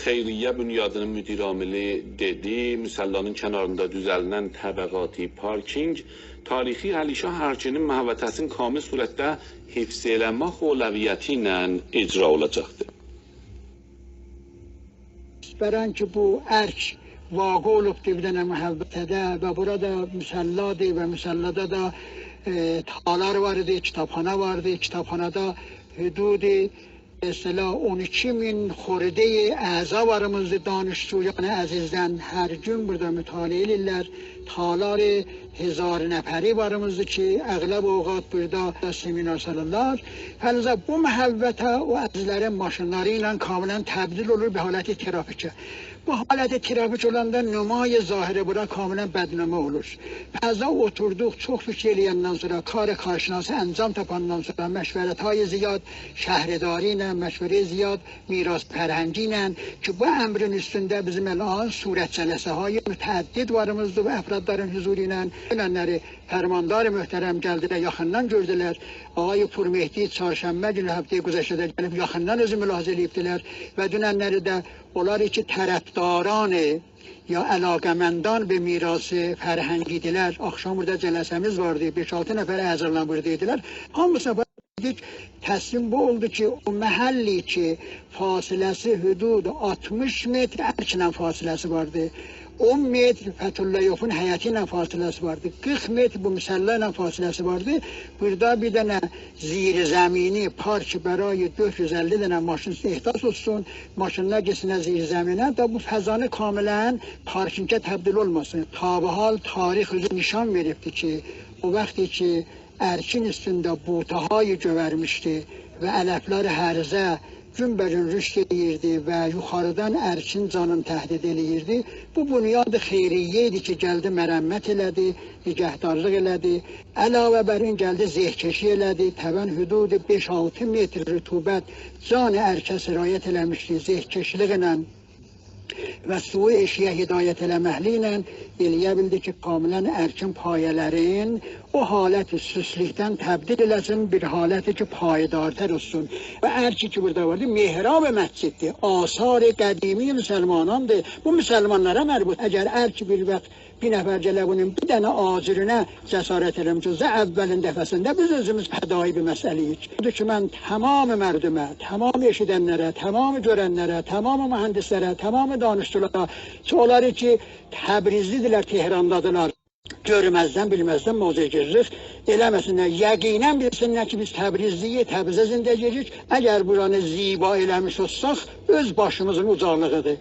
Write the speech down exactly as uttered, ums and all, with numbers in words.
خیریه بنیادی‌نین مدیر عاملی دئدی، مصلانین کناریندا دوزلنن طبقاتی پارکینگ تاریخی علیشاه ارکینین محوطه‌سینی کامل صورتده حفظ ائله‌مک اولویتی ایله اجرا اولاجاقدیر. برای اینکه بو ارک واقع اولوبدو بیر دنه محوطه‌ده و بورادا مصلادیر و مصلادا دا، ائ، تالار وار ایدی، کتابخانا واردی. کتابخانادا حدود، به اصطلاح، اون ایکی مین خرده‌ای اعضا واریمیزدی، دانشجویان عزیزدن هر گون بورادا مطالعه ائدیرلر. تالار هزار نفری واریمیزدی کی، اغلب اوقات بورادا سمینار سالیرلار. فلذا بو محوطه او عزیزلرین ماشینلاری ایله کاملاً تبدیل اولور بیر حالت ترافیکه. بو حالت ترافیک اولاندا نمای ظاهری بورا کاملاً بدنما اولور. بعضا اوتوردوق، چوخ فیکیر ائله‌یندن سونرا، کار کارشناسی انجام تاپاندان سونرا، مشورت‌های زیاد، شهرداری ایله مشوره‌ی زیاد، میراث فرهنگی ایله کی، بو امرین اوستونده بیزیم الان صورت جلسه‌های متعدد واریمیزدی و افرادلارین حضورو ایله. دوننلری فرماندار محترم گلدیلر، یاخیندان گؤردولر. آقای پورمهدی چهارشنبه گونو هفته گذشته‌ده گلیب یاخیندان اؤزو ملاحظه ائله‌ییبدیلر و دوننلری ده اونلار کی، طرفداران یا علاقه‌مندان به میراث فرهنگی‌دیلر، آخشام بورادا جلسه‌میز واردی، بئش-آلتی نفر اعضالار بورادا ایدیلر. هامیسینا تسلیم بو اولدو کی، او محلی کی، فاصله‌سی حدود آلتمیش متر ارکله فاصله‌سی واردی، اون متر فتح‌الله‌یوفون حیطی ایله فاصله‌سی واردی، قیرخ متر بو مصلا ایله فاصله‌سی واردی. بورادا بیر دنه زیرزمینی پارک برای دؤرد یوز اللی دنه ماشین احداث اولسون، ماشینلار گئتسینلر زیرزمینه، دا بو فضانی کاملاً پارکینگه تبدیل اولماسین. تا به حال تاریخ اؤزو نشان وئریبدی کی، او وقتی کی، ارکین اوستونده بوته‌های گؤورمیشدی و علفلر هرزه گون‌به‌گون رشد ائدیردی و یوخاریدان ارکین جانینی تهدید ائله‌ییردی. بو بنیاد خیریه ایدی کی، گلدی مرمت ائله‌دی، نگهدارلیق ائله‌دی. علاوه بر این گلدی زهکشی ائله‌دی. طبعاً حدود بئش-آلتی متر رطوبت جان ارکه سرایت ائله‌میشدی. زهکشلیکله و سویو ائشیگه هدایت ائله‌مکلیکله ائله‌یه بیلدی کی، کاملاً ارکین پایه‌لرین او حالت سستلوکدن تبدیل ائله‌سین بیر حالتی کی، پایدارتر اولسون. و ارکی کی، بورادا واردی، محراب مسجددیر، آثار قدیمی مسلماناندیر. بو مسلمانلارا مربوط. اگر ارک بیر وقت بیر نفر گله بونون بیر دنه آجرینه جسارت ائله‌میش اولسا، اولین دفعه‌سینده بیز اؤزوموز فدایی بیر مسئله‌ییک. بودور کی، من تمام مردمه، تمام ائشیدنلره، تمام گؤرنلره، تمام مهندسلره، تمام دانشجولارا، چو اونلاری کی، تبریزلی‌دیرلر، تهراندادیلار، گؤرمزدن، بیلمزدن موضع‌گیرلیک ائله‌مه‌سینلر. یقیناً بیلسینلر کی، بیز تبریزلی‌ییک، تبریزده زندگی ائدیریک. اگر بورانی زیبا ائله‌میش اولساق، اؤز باشیمیزین اوجالیغیدیر.